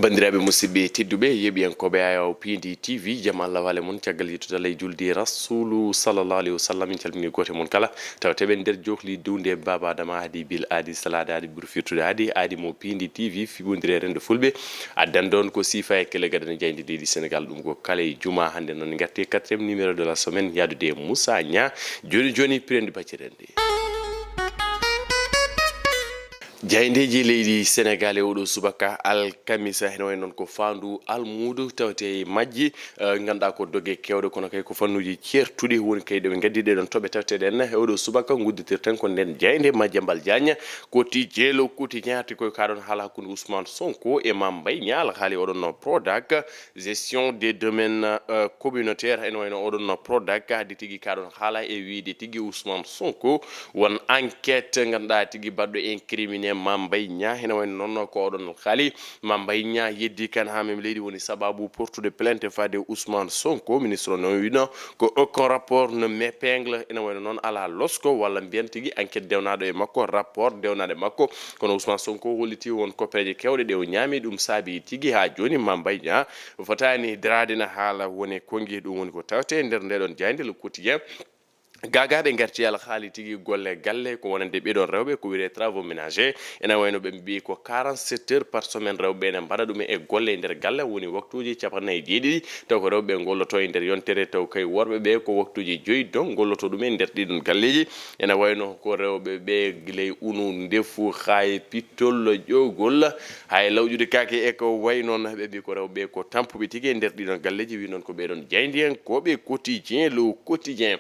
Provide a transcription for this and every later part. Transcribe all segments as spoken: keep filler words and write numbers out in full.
Banndiraaɓe musidɓe tedduɓe, yeeɓiyankooɓe Ayaw P D T V, jam Allah wale mon. Caggal yettude Allah e julde Rasulu sallallahu alayhi wa sallam, min calmini gooto e mon kala. Taw teɓen nder johli duunde Baba Adama Adi Bil Adi Salade Adi Buru Firtude Adi Adi mo P D T V, fiɓondire renndo Fulɓe. Addan ɗon ko siifa e kele gadane jayndi leydi Senegal, ɗum ko kala e juma. Hannde noon, ngarti e quatrième numéro de la semaine, yaadude e Moussa Niang. Jooni jooni, pirendi bacci renndi. Jayndeeji leydi Senegal e oɗo subaka alkamisa, heno wayi noon ko faandu almuudu tawte e majji, eh, ngannduɗaa ko doge kewɗe, kono kay ko fannuuji ceertuɗi woni kay ɗo ɓe ngaddi ɗee ɗoon toɓɓe tawteɗen e oɗo subaka. Ngudditirten ko nden jaynde Madiambal Diagne, Quotidien, Le Quotidien, arti koye kaɗon haala hakkunde Ousmane Sonko e Mame Mbaye Niang, alhaali oɗon no Prodac, gestion des domaines, euh, communautaires, ene wayno oɗon no Prodac, addi tigi kaɗon haala e wiide tigi Ousmane Sonko, won enquête ngannduɗaa tigi baɗɗo incriminé Mame Mbaye Niang, ene wayno noon ko oɗon no haali Mame Mbaye Niang yeddi kan haa mem leydi woni sababu portude plainte faade Ousmane Sonko. Ministre o noon wino ko aucun rapport ne m'épingle, ene wayno noon alaa losko walla mbiyen tigi enquête dewnaaɗo e makko, rapport dewnaaɗo e makko. Kono Ousmane Sonko holliti won koppeeje kewɗe ɗe o ñaami, ɗum saabi tigi haa jooni Mame Mbaye Niang fotaani daraade na haala woni konngi. Ɗum woni ko tawte nder nde ɗon jaaynde Le Quotidien. Gaagaaɓe ngarti alhaali tigi golle galle ko wonande ɓee ɗon rewɓe ko wiyetee travaux ménagers. Ene wayno ɓe mbii ko quarante-sept heures par semaine rewɓe ene mbaɗa ɗum e golle e nder galle, woni waktuuji cappannayi e jeeɗiɗi, taw ko rewɓe ngolloto e nder yontere, taw kay worɓe ɓe ko waktuuji joyi donc ngolloto ɗum e nder ɗiɗon galleeji. Ene wayno ko rewɓe ɓe gila e unu, ndefu, haa e pittol, ƴoogol, haa e lawƴude kaake e ko wayi noon. Ɓe mbii ko rewɓe ko tampuɓe tigi e nder ɗiɗon galleeji, wi noon ko ɓee ɗon jaayndiyankooɓe Quotidien, Le Quotidien.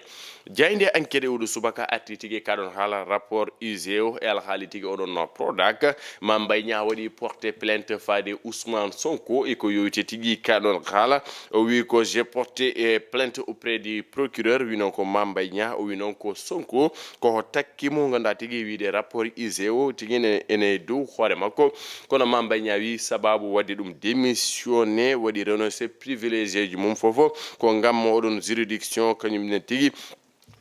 Jaaynde Enquête e oɗo subaka arti tigi kaɗon haala rapport U G O e alhaali tigi oɗon no Prodac. Mame Mbaye Niang waɗi porté plainte faade Ousmane Sonko e ko yowite tigi kaɗon haala. O wi ko j'ai porté, eh, plainte auprès du procureur, wi noon ko Mame Mbaye Niang, o wi noon ko Sonko, ko ho takki mo ngannduɗaa tigi wiide rapport U G O tigi ene, ene dow hoore makko. Kono Mame Mbaye Niang wi sababu waɗde ɗum démissionné, waɗi renoncé privilège ji mum fof, ko ngam oɗon juridiction kañum ne tigi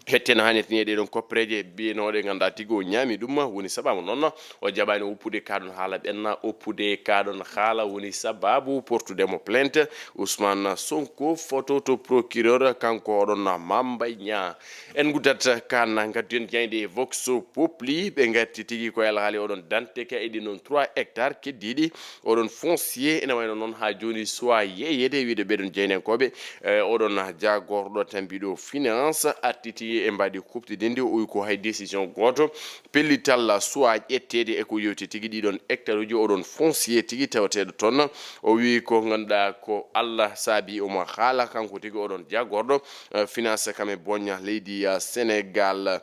hette no hannirta ni e ɗee ɗon koppereeje biyanooɗe ngannduɗaa tigi o ñaami ɗum, woni sababu noon o jaɓaani woppude kaɗon haala ɓenna, woppude kaɗon haala woni sababu portude mo plainte. Ousmane Sonko photo to procureur, kanko oɗon Mame Mbaye Niang. En nguddat kan ngadduyen jaaynde Vox Populi, ɓe ngarti tigi ko e alhaali oɗon Danteka e ɗin ɗon trois hectares keddiiɗi, oɗon foncier ene wayno noon haa jooni suwaa yeeyeede wiide ɓee ɗon jaayndiyankooɓe, eh, oɗon jaagorɗo tambiiɗo finance arti tigi e mbaadi kuuɓtidinndi, o wi ko hay décision gooto pellital suwaa ƴetteede e ko yowti tigi ɗiɗon hectare uji oɗon foncier tigi tawateeɗo toon. O wi ko ngannduɗaa ko Allah saabi omo haala kanko tigi oɗon jaagorɗo, eh, finance kam e boña leydi, eh, Senegal.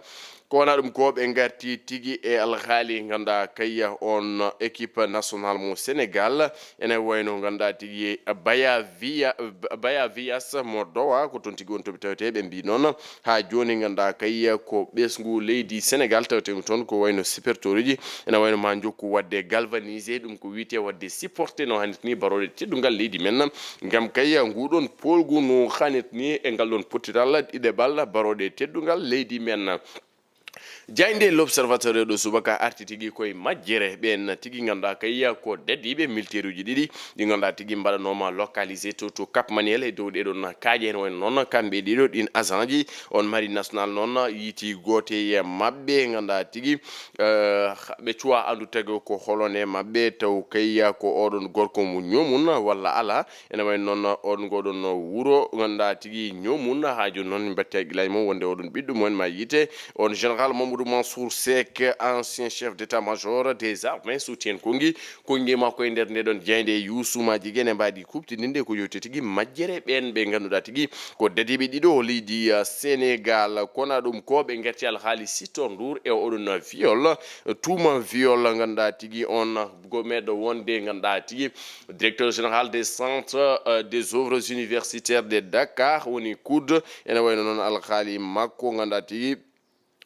Ko wonaa ɗum ko ɓe ngarti tigi e alhaali ngannduɗaa kay on équipe nationale mo Senegal, ene wayno ngannduɗaa tigi Baya Via-, Baya Vias mo Dowa, ko toon tigi on toɓi tawetee, ɓe mbii noon haa jooni ngannduɗaa kay ko ɓesngu leydi Senegal tawetee ɗum toon ko wayno supporteruji, ene wayno ma njokku waɗde galvanisé, ɗum ko wiyetee waɗde supporté no hannirta ni barooɗe teddungal leydi men, ngam kay nguɗon poolgu no hannirta ni e ngal ɗon pottital ɗiɗaɓal barooɗe teddungal leydi men. Jaaynde L'Observateur e ɗo subaka arti tigi koye majjere, ɓeen tigi ngannduɗaa kay ko dadiiɓe militeeruji ɗiɗi ɗi ngannduɗaa tigi mbaɗanooma localisé to, to Cap Manuel e dow ɗee ɗon kaaƴe. Heen woni noon kamɓe ɗiɗo ɗin agent ji, on marine nationale noon yiiti gooto e maɓɓe ngannduɗaa tigi, eh, ɓe cuwaa anndu tagi ko holone maɓɓe, taw kay ko oɗon gorko mo ñoomun walla alaa. Ene wayi noon, on ngoɗon wuro ngannduɗaa tigi ñoomun haa jooni noon, mbaɗti hakkillaaji mum wonde oɗon ɓiɗɗo mumen ma yiite. On Général Mamadou Mansour Seck, ancien chef d'état-major des armées, soutien Konngi, Konngi makko e nder nde ɗon jaaynde e yuusumaaji gene mbaadi kuuɓtidinde ko yowti tigi majjere ɓeen ɓe ngannduɗaa tigi ko dadiiɓe ɗiɗo leydi, uh, Sénégal. Kono ɗum ko ɓe ngarti alhaali Sitor Ndour e oɗon viol, tuuma viol ngannduɗaa tigi on gomeɗo wonde ngannduɗaa tigi directeur général des centres, euh, des œuvres universitaires de Dakar, woni COUD, ene wayno noon alhaali makko, ngannduɗaa tigi,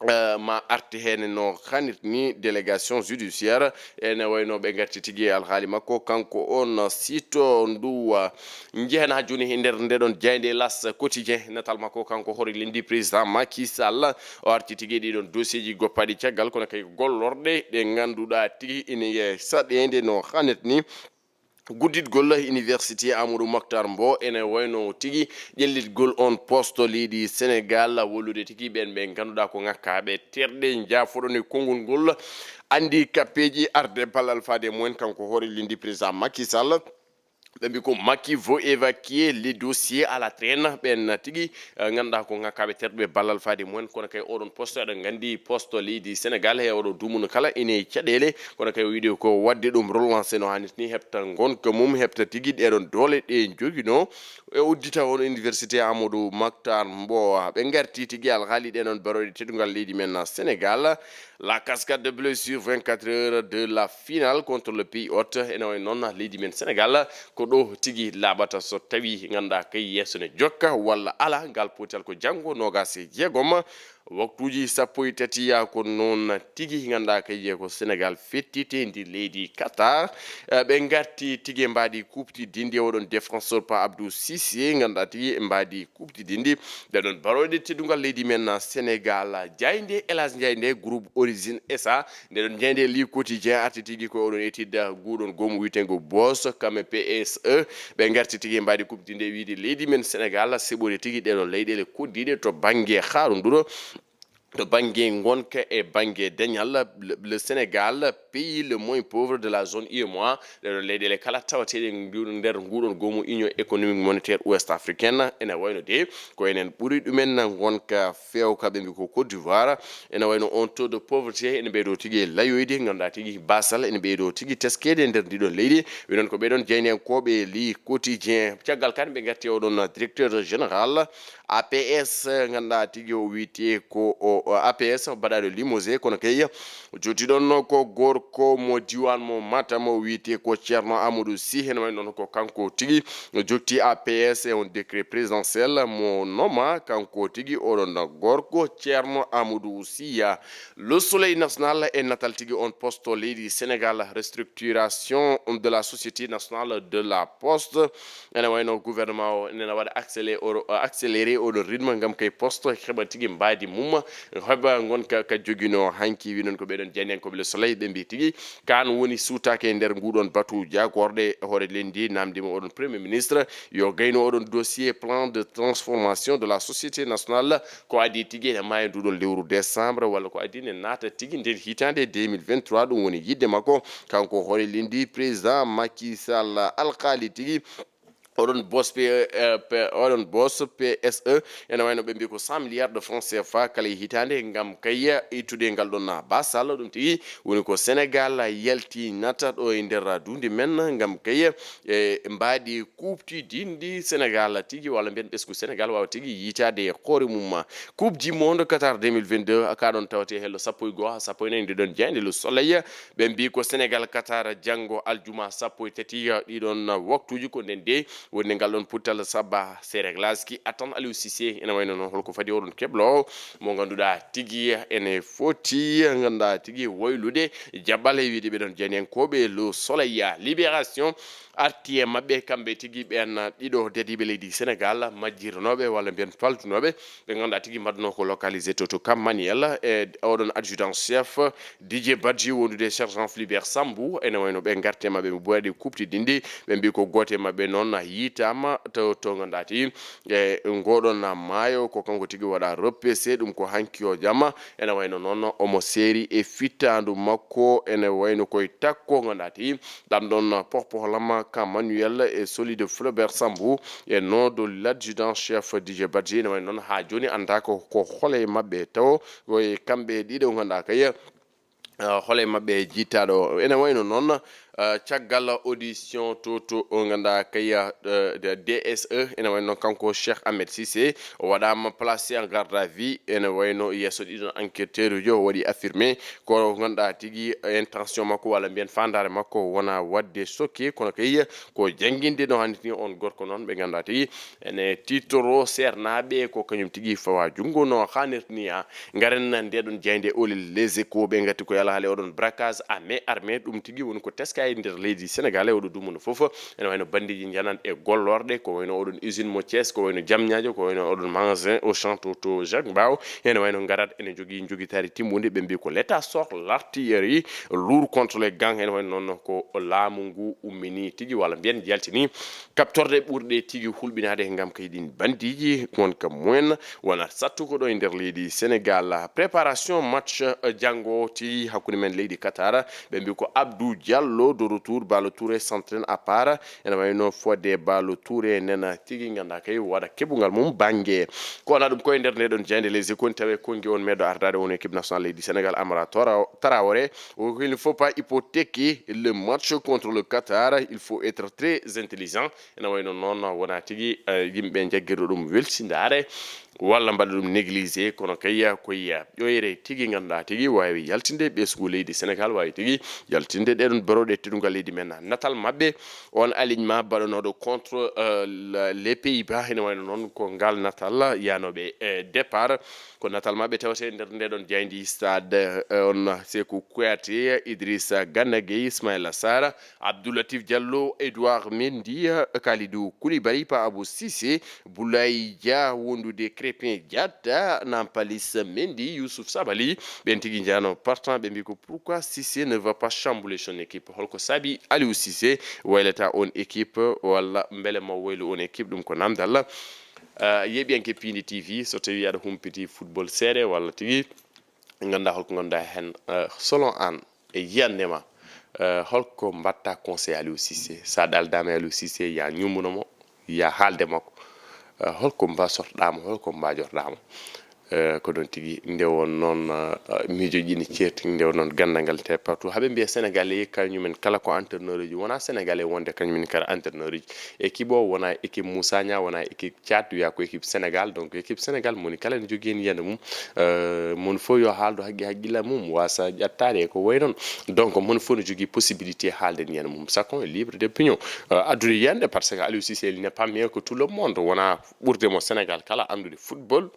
euh, ma arte heen no hannirta ni délégation judiciaire, ene wayno ɓe ngarti tigi e alhaali makko, kanko on Sitor Ndour. Njehen haa jooni e nder nde ɗon jaaynde L'As Quotidien, natal makko kanko hoore leydi président Macky Sall, o arti tigi e ɗiɗon dossier ji goppaaɗi caggal, kono kay gollorɗe ɗe ngannduɗaa tigi ene saɗeende no hannirta ni. gudditgol Université Amadou Mahtar Mbow, ene wayno tigi ƴellitgol on poste leydi Sénégal, wallude tigi ɓen ɓe ngannduɗaa ko ŋakkaaɓe terɗe, njaafoɗon e konngol ngol, anndi kappeeji arde ballal faade mumen, kanko hoore leydi président Macky Sall. Ɓe mbi ko Macky veut évacuer les dossiers à la traîne, ɓen tigi, eh, ngannduɗaa ko ŋakkaaɓe terɗe ɓe ballal faade mumen, kono kay oɗon poste, eɗen nganndi poste leydi Sénégal he oɗo dumunna kala ene e caɗeele, kono kay o yiɗi ko waɗde ɗum relancer no haanirta ni, heɓta ngonka mum, heɓta tigi ɗeɗon doole ɗe joginoo, e uddita on Université Amadou Mahtar Mbow. Ɓe ngarti tigi alhaali ɗeɗon barooɗe teddungal leydi men Sénégal, la cascade de blessures vingt-quatre heures de la finale contre le pays hôte. Ene wayi noon leydi men Sénégal, ko ɗo tigi laaɓata so tawi ngannduɗaa kay yeeso ne jokka walla ala. Ngal pootal ko janngo noogaas e jeegom, waktuuji sappo e tati, yaa ko noon tigi ngannduɗaa kay ko Sénégal fettite ndi leydi Qatar. Eh, ɓe ngarti tigi e mbaadi kuuɓtidinndi e oɗon défenseur Pa Abdou Cissé, ngannduɗaa tigi e mbaadi kuuɓtidinndi. Nde ɗon barooɗe teddungal leydi men Sénégal, jaaynde El Hadj Ndiaye nde, groupe Origine S A, nde ɗon jaaynde Le Quotidien arti tigi ko oɗon étude nguɗon goomu wiyeteengo Boss, kam e P S E, ɓe ngarti tigi e mbaadi kuuɓtidinndi wiide leydi men Sénégal seɓori tigi ɗeɗon leyɗeele koddiiɗe to bannge haarunduro, to bannge ngonka e bannge dañal. Le, le Sénégal, pays le moins pauvre de la zone U E M O A, ɗeɗon leyɗeele kala tawateeɗe ngu-, nder nguɗon goomu Union économique monétaire ouest africaine, ene wayno de ko enen ɓuri ɗumen ngonka feewka, ɓe mbi ko Côte d'Ivoire. Ene wayno on taux de pauvreté ene ɓeydo tigi layoyde, ngannduɗaa tigi basal ene ɓeydo tigi teskeede nder ndiɗon leydi. Wi noon ko ɓeɗon jaayndiyankooɓe Le Quotidien. Caggal kan ɓe ngarti oɗon directeur général A P S, ngannduɗaa tigi o wiyetee ko o, o A P S baɗaaɗo limogé, kono kay jootiɗon ko gorko mo diiwaan mo Matam, o wiyetee ko Ceerno Amadou Sy. Ene wayi noon ko kanko tigi jokti A P S e on décret présidentiel mo noma kanko tigi oɗon gorko Ceerno Amadou Sy. Le Soleil National e natal tigi on poste leydi Sénégal, restructuration de la Société Nationale de la Poste. Ene wayno gouvernement o nena waɗa accélé-, o, accéléré oɗo rythme ngam kay poste heɓa tigi mbaadi mum, heɓa ngonka ka joginoo hanki. Wi noon ko ɓeɗon jaayndiyankooɓe Le Soleil, ɓe mbi tigi kan woni suutaake e nder nguɗon batu jaagorɗe hoore leydi, namdi mo oɗon Premier Ministre yo gayno oɗon dossier plan de transformation de la Société Nationale, ko adii tigi ene maaya nduɗon lewru décembre, walla ko adii ne naata tigi nden hitaande deux mille vingt-trois, ɗum woni yiɗde makko, kanko hoore leydi président Macky Sall. Alkaali tigi, oɗon boss P-, eh, P-, oɗon boss P S E, ene wayno ɓe mbi ko cent milliards de francs C F A kala e hitaande ngam kay ittude ngal ɗon basal. Ɗum tigi woni ko Sénégal yaltinata ɗo e nder duunde men ngam kay e mbaadi kuuɓtidinndi Sénégal tigi, walla mbiyen ɓesngu Sénégal waawa tigi yiytaade e hoore mum. Coupe du monde Qatar deux mille vingt-deux, ka ɗon tawetee hello sappo e go'o haa sappo e nayi, nde ɗon jaaynde Le Soleil. Ɓe mbi ko Sénégal Qatar janngo aljuma sappo e tati, ɗiɗon waktuuji ko nden de woni ngal ɗon puttal saba. C'est réglage qui attend Aliou Cissé. Ene wayno noon holko fadi oɗon keblo mo ngannduɗaa tigi ene foti ngannduɗaa tigi waylude jaɓɓal e wiide ɓeɗon jaayndiyankooɓe Le Soleil. Libération arti e maɓɓe kamɓe tigi ɓen ɗiɗo dadiiɓe leydi Sénégal majjirnooɓe walla mbiyen paltunooɓe ɓe ngannduɗaa tigi mbaɗnoo ko localisé to, to Camp Manuel, e oɗon adjudant chef Didier Badji wondude sergent Flibert Sambou. Ene wayno ɓe ngarte maɓɓe ɓe ɓuri kuuɓtidinndi, ɓe mbi ko gooto e maɓɓe noon yiytaama to, to ngannduɗaa tigi e ngoɗon maayo ko kanko tigi waɗa repêché, ɗum ko hanki o jamma. Ene wayno noon omo seeri e fittaandu makko, ene wayno koye takko ngannduɗaa tigi ɗam ɗon pohpohlama Camp Manuel e solide Flibert Sambou e nom de l'adjudant chef Didier Badji. Ene wayno noon haa jooni anndaa ko, ko hole maɓɓe tawo, ko e kamɓe ɗiɗo ngannduɗaa kay ah, hole maɓɓe jittaaɗo. Ene wayno noon, ah, caggal audition to, to, o ngannduɗaa kay, ah, D S E, ene wayno noon kanko Cheikh Ahmed Cissé, o waɗaama placé en garde à vue, ene wayno yeeso ɗiɗon enquêteur uji, o waɗi affirmé ko ngannduɗaa tigi intention makko walla mbiyen faandaare makko wona waɗde choqué, kono kay ko jannginde no haanirta ni on gorko noon ɓe ngannduɗaa tigi ene tiitoro seernaaɓe ko kañum tigi fawa junngo no haanirta ni. Ah, ngaren ndeɗon jaaynde Olel Les Échos, ɓe ngatti ko yala haale oɗon braquage à main armée, ɗum tigi woni ko teska e nder leydi Sénégal e oɗo dumunna fof. Ene wayno bandiiji njanat e gollorɗe, ko wayno oɗon usine mo Thiès, ko wayno Diamniadio, ko wayno oɗon magasin Auchan to, to Jacques Mbao. Ene wayno ngarat ene jogii njogitaari timmunde, ɓe mbii ko l'État sort l'artillerie lourde contre les gangs. Ene wayno noon ko laamu ngu ummini tigi, walla mbiyen jaltini kaɓtorɗe ɓurɗe tigi hulɓinaade ngam kay ɗin bandiiji, won ka mumen wona sattuko ɗo e nder leydi Sénégal. Préparation match, eh, janngo tigi hakkunde men leydi Qatar, ɓe mbii ko Abdou Diallo de retour, Ballo Touré s'entraîne à part, ene wayno fodde Ballo Touré nena tigi nganndaa kay waɗa keɓungal mum bannge. Ko wona ɗum ko e nder nde ɗon jaaynde Les Échos, tawi konngi on meeɗo ardaade on équipe nationale leydi Sénégal, Amara Tora-, Traoré, o ko il ne faut pas hypothéquer le match contre le Qatar, il faut être très intelligent. Ene wayno noon wona tigi, eh, yimɓe jaggirɗo ɗum welsindaare walla mbaɗa ɗum négligé, kono kay ko ƴoyre tigi ngannduɗaa tigi waawi yaltinde ɓesngu leydi Sénégal, waawi tigi yaltinde ɗeɗon berooɗe teddungal leydi men. Natal maɓɓe, on alignement baɗanooɗo contre, eh, la-, les Pays-Bas, ene wayno noon ko ngal natal yaanooɓe, eh, départ. Ko natal maɓɓe tawete nder nde ɗon jaaynde Stade, eh, on Sékou Kouyaté, Idrissa Gana Gueye, Ismaïla Sarr, Abdoulatif Diallo, Edouard Mendy, Kalidou Koulibaly, Pape Abou Cissé, Boulaye Dia wondude Krépin Diatta, Nampalys Mendy, Youssouf Sabaly, ɓen tigi njano partant, ɓe mbi ko pourquoi Cissé ne va pas chambouler son équipe? Holko saabi Aliou Cissé waylata on équipe, walla mbele mo waylu on équipe? Ɗum ko namdal. Ah, yeeɓiyanke Piindi T V, so tawi aɗa humpiti football seeɗa walla tigi, nganndaa holko ngannduɗaa heen, eh, selon aan e yiyannde ma, eh, holko mbaɗta conseil Aliou Cissé? So a ɗaldaama e Aliou Cissé, ya ñumbuno mo, ya haalde makko. Eh, holko mbasorɗaa mo, holko mbajorɗaa mo? Eh, ko ɗon tigi, nde won noon, eh, miijoji ina ceerti, nde won noon ganndal ngal te partout. Haɓe mbiya Sénégalais, kañumen kala ko entraîneur uji, wona Sénégalais wonde kañumen kala entraîneur uji. Équipe o wona équipe Moussa Niang, wona équipe Tchad, wiya ko équipe Sénégal. Donc équipe Sénégal, moni kala ne jogii heen yiyannde mum. Euh, moni fof yo haaldu haqqi haqqilla mum, wasa ƴattaade e ko wayi noon. Donc moni fof ne jogii possibilité haalde yiyannde mum. Chacun est libre d'opinion. Euh, aduna yiyannde, parce que Aliou Cissé, il n'est pas meilleur que tout le monde. Wona ɓurde mo Sénégal kala anndude football.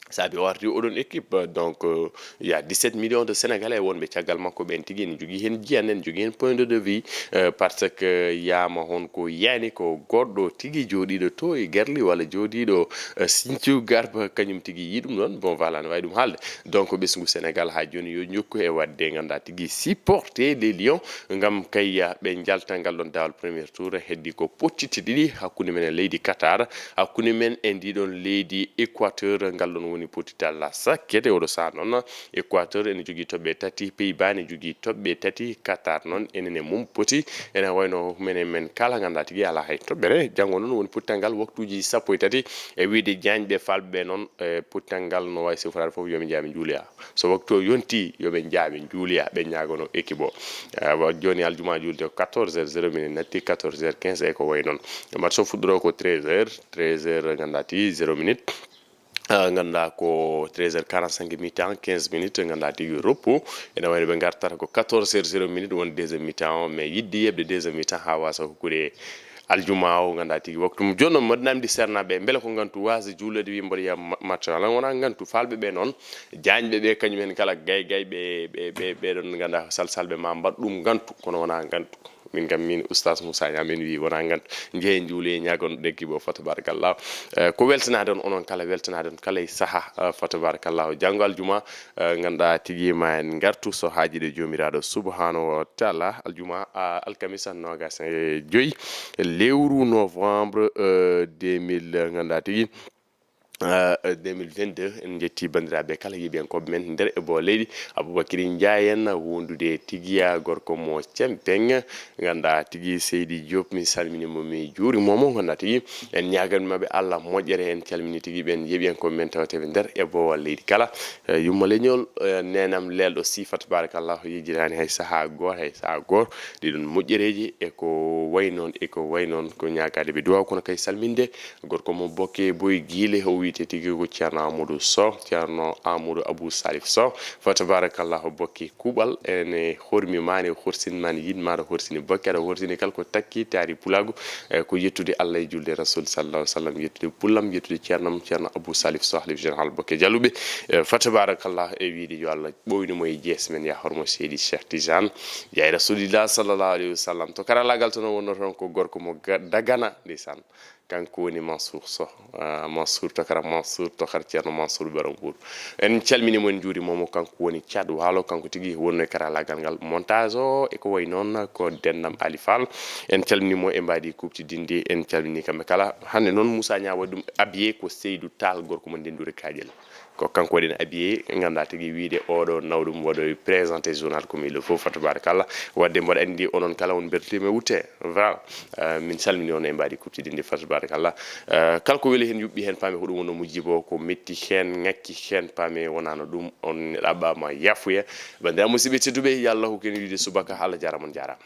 Saabi o ardi oɗon équipe, donc, euh, il y a dix-sept millions de Sénégalais wonɓe caggal makko, ɓen tigi ene jogii heen jiyan, ene jogii heen point de vue, euh, parce que yiyama hon ko yani ko goɗɗo tigi jooɗiiɗo to e Gerli walla jooɗiiɗo, euh, Sinthiou Garba, kañum tigi yii ɗum ɗon. Bon, voilà, ne waawi ɗum haalde. Donc ɓesngu Sénégal haa jooni yo jokku e waɗde, nganndaa tigi, supporter les Lions, ngam kay ɓe njalta ngal ɗon daawal premier tour. Heddi ko pottite ɗiɗi hakkunde men e leydi Qatar, hakkunde men e ndiɗon leydi Équateur, ngal ɗon woni pottital sakkete. Oɗo saha noon, Équateur ene jogii toɓɓe tati, Pays-Bas ne jogii toɓɓe tati, Qatar noon enen e mum poti. Ene wayno menen men kala nganndaa tigi alaa hay toɓɓere. Janngo noon woni pottital ngal, waktuuji sappo e tati, e wiyde jaañɓe falɓe ɓe noon, e pottital ngal no waawi siforaade fof, yo ɓe njah ɓe njuuloya. So waktu o yonti, yo ɓe njah ɓe njuuloya, ɓe ñaagono équipe o. Eh, wa-, jooni aljuma juulde ko quatorze heures zéro minute natti, quatorze heures quinze e ko wayi noon. Match o fuɗɗoroo ko treize heures, treize heures nganndaa tigi zéro minute. Ah, nganndaa ko treize heures quarante-cinq, mi-temps, quinze minutes, nganndaa tigi repos. Ene wayno ɓe ngartata ko quatorze heures zéro minute, won deuxième mi-temps o, mais yiɗde yeɓde deuxième mi-temps haa wasa hokkude aljuma o, nganndaa tigi waktu mum. Jooni noon, mbaɗ namdi seernaaɓe, mbele ko ngantu wasa juulde wi mboɗo yiya ma-, match? Alaa, wonaa ngantu. Falɓe ɓe noon, jaañɓe ɓe, kañum en kala gay gay ɓe, ɓe, ɓe, ɓe ɗon nganndaa ko salsalɓe ma mbaɗ ɗum ngantu, kono wonaa ngantu. Min kam, min Oustaz Moussa Niang, min wi wonaa ngantu. Njehen njuuloye, ñaagon ɗeggi bo, fa tabarakallah. Eh, ko weltanaade on, onon kala weltanaade on, kala e saha, eh, fa tabarakallah. Janngo aljuma, eh, nganndaa tigi ma en ngartu so haaji ɗe Joomiraaɗo subhanahu wa taala. Aljuma, ah, alkamisa noogas e joy lewru novembre, eh, deux mille, nganndaa tigi, eh, deux mille vingt-deux. En njetti banndiraaɓe kala yeeɓiyankooɓe men nder e boo leydi. Aboubacry Ndiaye en wondude tigiya gorko mo Cempeng, nganndaa tigi Seydi Diop, mi salmini mo, mi juuri mo, mo nganndaa tigi en ñaagan maɓɓe Allah moƴƴere. En calmini tigi ɓen yeeɓiyankooɓe men tawteɓe nder e boowal leydi kala. Eh, yumma leñol, eh, nenam leelɗo si fa tabarakallah yejjitaani hay saha goor, hay saha goor. Ɗiɗon moƴƴereeji e ko way noon, e ko way noon, ko ñaagaade ɓe duwaw, kono kay salminde gorko mo Bokke Boy Giile, o wiyetee tigi ko Ceerno Amadou Sow, Ceerno Amadou Abou Salif Sow. Fa tabarakallahu, Bokke kuuɓal, ene hormi ma, ne horsini ma, ne yiɗi ma, aɗa horsini Bokke, aɗa horsini kala ko takki taari pulaagu, e ko yettude Allah e julde Rasul sallallahu alaihi wasallam, yettude pullam, yettude ceernam, Ceerno Abou Salif Sow, Halif Général Bokke Jalluɓe. E fa tabarakallah, e wiide yo Allah ɓooynu mo e jees men, ya hormo Seydi Cheikh Tidiane, yaay Rasulillah sallallahu alaihi wasallam. To karallagal toon o wonno toon ko gorko mo ga-, Dagana, ndeysaan. Kanko woni Mansour Sow, ah, Mansour Tokara Mansour, Tokara Ceerno Mansour Berongour. En calmini mo, en njuurima mo, kanko woni Thiat Walo, kanko tigi wonno e karallagal ngal, montage o e ko wayi noon ko denɗam Ali Fall. En calmini mo e mbaadi kuuɓtidinndi, en calmini kamɓe kala. Hannde noon Moussa Niang waɗi ɗum habillé ko Seydou Tall, gorko mo Ndenndure Kaaƴel. Ko kanko waɗi en habillé, nganndaa tigi wiide oɗo naw ɗum waɗoy présenté journal comme il le faut, fa tabarakallah. Waɗde mboɗo anndi onon kala on beltiima e wutte. Voilà. Eh, min calmini on e mbaadi kuuɓtidinndi, fa tabarakallah. Eh, kala ko weli heen, yuɓɓi heen, paame ko ɗum wonno mo jibo, ko metti heen, ŋakki heen, paame wonaano ɗum, on ɗaɓɓaama yaafuya. Banndiraaɓe musidɓe tedduɓe, yo Allah hokku en yiide subaka. Allah jaaraama, on jaaraama.